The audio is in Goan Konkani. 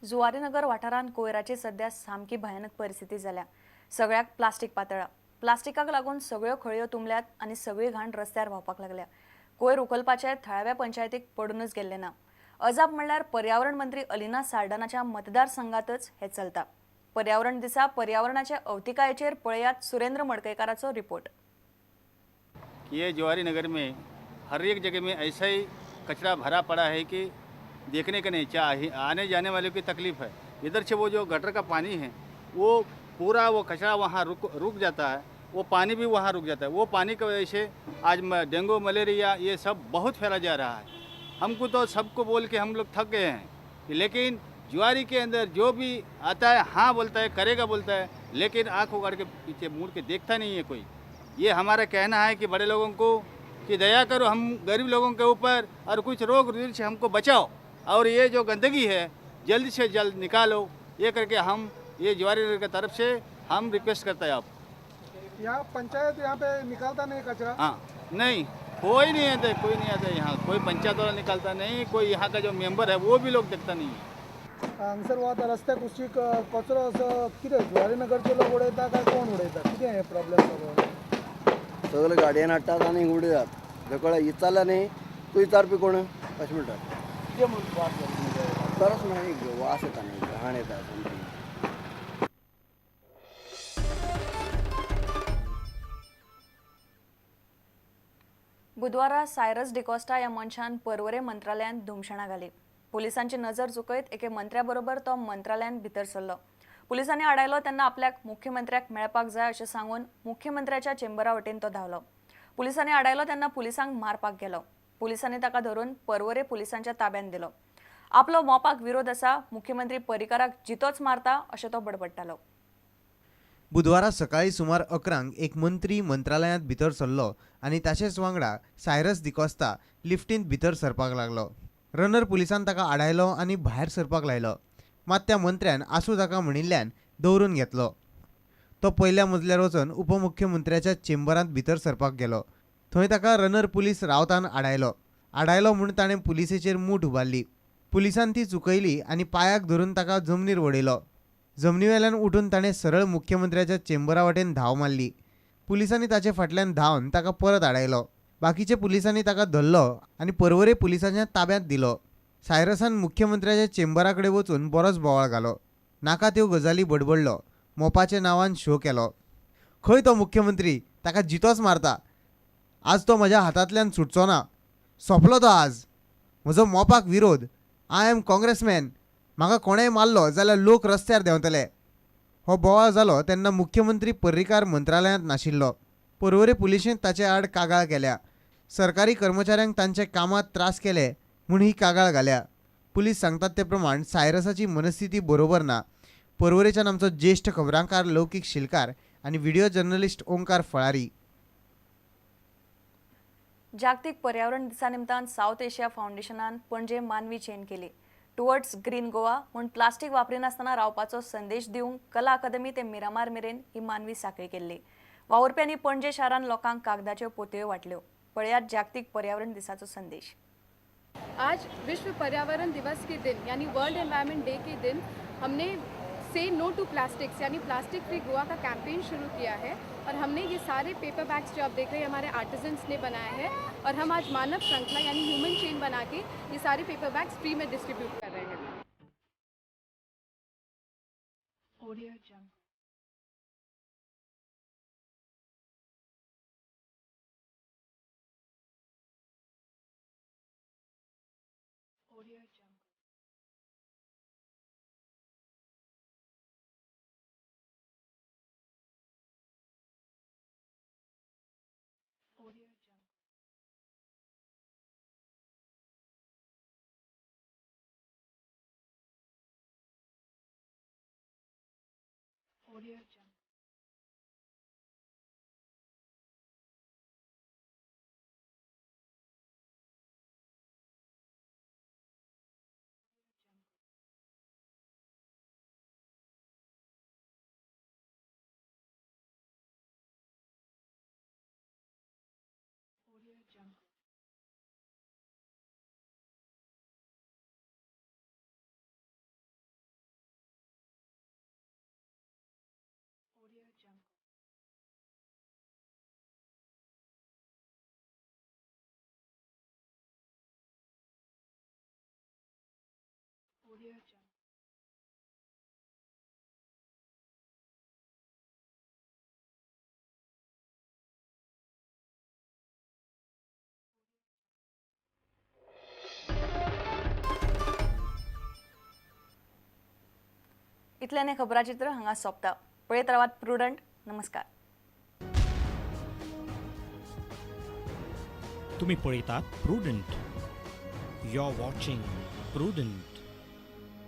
जुवारीनगर वाठारांत कोयराची सध्या सामकी भयानक परिस्थिती जाल्या. सगळ्याक प्लास्टीक पातळा. प्लास्टिकाक लागून सगळ्यो खळयो तुंबल्यात आनी सगळी घाण रस्त्यार व्हांवपाक लागल्या. कोयर उखलपाचे थळाव्या पंचायतीक पडूनच गेल्ले ना. अजाप म्हणल्यार पर्यावरण मंत्री अलिना साल्डानाच्या मतदारसंघातच हे चलता. पर्यावरण दिसा पर्यावरणाच्या अवतिकायेचेर पळयात सुरेंद्र मडकयकाराचो रिपोर्ट. ये जुआरी नगर में हर एक जगह में ऐसा ही कचरा भरा पड़ा है कि देखने का नहीं, चाहे आने जाने वालों की तकलीफ है। इधर से वो जो गटर का पानी है वो पूरा वो कचरा वहाँ रुक रुक जाता है, वो पानी भी वहाँ रुक जाता है। वो पानी की वजह से आज डेंगू मलेरिया ये सब बहुत फैला जा रहा है। हमको तो सबको बोल के हम लोग थक गए हैं, लेकिन जुआरी के अंदर जो भी आता है हाँ बोलता है, करेगा बोलता है, लेकिन आँख उगाड़ के पीछे मुड़ के देखता नहीं है कोई। ये हमारा कहना है कि बड़े लोगों को कि दया करो हम गरीब लोगों के ऊपर और कुछ रोग से हमको बचाओ और ये जो गंदगी है जल्द से जल्द निकालो। ये करके हम ये जुआरी की तरफ से हम रिक्वेस्ट करते हैं। आप यहाँ पंचायत यहाँ पे निकालता नहीं कचरा? हाँ नहीं, कोई नहीं आता, कोई नहीं आता यहाँ, कोई पंचायत वाला निकालता नहीं, कोई यहाँ का जो मेंबर है वो भी लोग देखता नहीं है। हांगसर वता रस्त्या कुशीक कचरो असो कितें जुवारी नगरचे लोक उडयता काय कोण उडयता, कितें हे प्रॉब्लेम सगळो? सगळे गाडयेन हाडटात आनी हिंग उडयतात. बेकोळा विचारलें न्ही तूं विचारपी कोण अशें म्हणटात. कितें म्हूण वास येता? तरच न्हय वास येता न्ही, घाण येता सामकी. बुधवारा सायरस डिकॉस्टा ह्या मनशान पर्वरे मंत्रालयांत धुमशणां घाली. पुलिसांची नजर चुकयत एके मंत्र्या बरोबर तो मंत्रालयांत भितर सरलो. पुलिसांनी आडायलो तेन्ना आपल्याक मुख्यमंत्र्याक मेळपाक जाय अशें सांगून मुख्यमंत्र्याच्या चेंबरा वटेन तो धांवलो. पुलिसांनी आडायलो तेन्ना पुलिसांक मारपाक गेलो. पुलिसांनी ताका धरून पर्वरे पुलिसांच्या ताब्यांत दिलो. आपलो मोपाक विरोध आसा, मुख्यमंत्री पर्रीकाराक जितोच मारता अशें तो बडबडटालो. बुधवारा सकाळी सुमार 11 एक मंत्री मंत्रालयांत भितर सरलो आनी ताचेच वांगडा सायरस डिकॉस्ता लिफ्टींत भितर सरपाक लागलो. रनर पुलिसान ताका आडायलो आनी भायर सरपाक लायलो. मात त्या मंत्र्यान आसूं ताका म्हणिल्ल्यान दवरून घेतलो. तो पयल्या मजल्यार वचून उपमुख्यमंत्र्याच्या चेंबरांत भितर सरपाक गेलो. थंय ताका रनर पुलीस रावतान आडायलो. आडायलो म्हूण ताणें पुलिसेचेर मूठ उबारली. पुलिसान ती चुकयली आनी पांयाक धरून ताका जमनीर वडयलो. जमनीवेल्यान उठून ताणें सरळ मुख्यमंत्र्याच्या चेंबरा वटेन धांव मारली. पुलिसांनी ताचे फाटल्यान धांवन ताका परत आडायलो. बाकीच्या पुलिसांनी ताका धरलो आनी पर्वरे पुलिसांच्या ताब्यांत दिलो. सायरसान मुख्यमंत्र्याच्या चेंबरा कडेन वचून बरोच बोवाळ घालो. नाका त्यो गजाली बडबडलो. मोपाच्या नांवान शो केलो. खंय तो मुख्यमंत्री, ताका जितोच मारता, आज तो म्हज्या हातांतल्यान सुटचो ना, सोंपलो तो आज, म्हजो मोपाक विरोध, I am congressman, म्हाका कोणेय मारलो जाल्यार लोक रस्त्यार देंवतले. हो बोवाळ जालो तेन्ना मुख्यमंत्री पर्रीकार मंत्रालयांत नाशिल्लो. पर्वरे पुलिशेंत ताचे आड कागाळ केल्या. सरकारी कर्मचाऱ्यांक तांच्या कामांत त्रास केले म्हूण ही कागाळ घाल्या. पुलीस सांगतात ते प्रमाण सायरसाची मनस्थिती बरोबर ना. पर्वरेच्यान आमचो ज्येश्ठ खबरांकार लौकीक शिलकार आनी व्हिडिओ जर्नलिस्ट ओंकार फळारी. जागतीक पर्यावरण दिसा निमतान सावथ एशिया फावंडेशनान पणजे मानवी चेन केली. टुवर्ड्स ग्रीन गोवा म्हूण प्लास्टीक वापरिनासतना रावपाचो संदेश दिवंक कला अकादमी ते मिरामार मेरेन ही मानवी साखळी केल्ली. वावुरप्यांनी पणजे शारांत लोकांक कागदाच्यो पोतयो वांटल्यो. पळयात जागतीक पर्यावरण दिसाचो संदेश. आज विश्व पर्यावरण दिवस के दिन यानी वर्ल्ड एनवायरनमेंट डे के दिन हमने से नो टू प्लास्टिक्स यानी प्लास्टिक फ्री गोवा का कैंपेन शुरू किया है और हमने ये सारे पेपर बैग्स जो आप देख रहे हैं हमारे आर्टिजन्स ने बनाए हैं और हम आज मानव श्रृंखला यानी ह्यूमन चेन बना के ये सारे पेपर बैग्स फ्री में डिस्ट्रीब्यूट कर रहे हैं। Audio Jungle. Audio Jungle. Audio Jungle. इतल्यान हें खबराचित्र हांगा सोंपता. पळयत रावात प्रुडंट. नमस्कार. तुम्ही पळयतात Prudent. You are watching Prudent.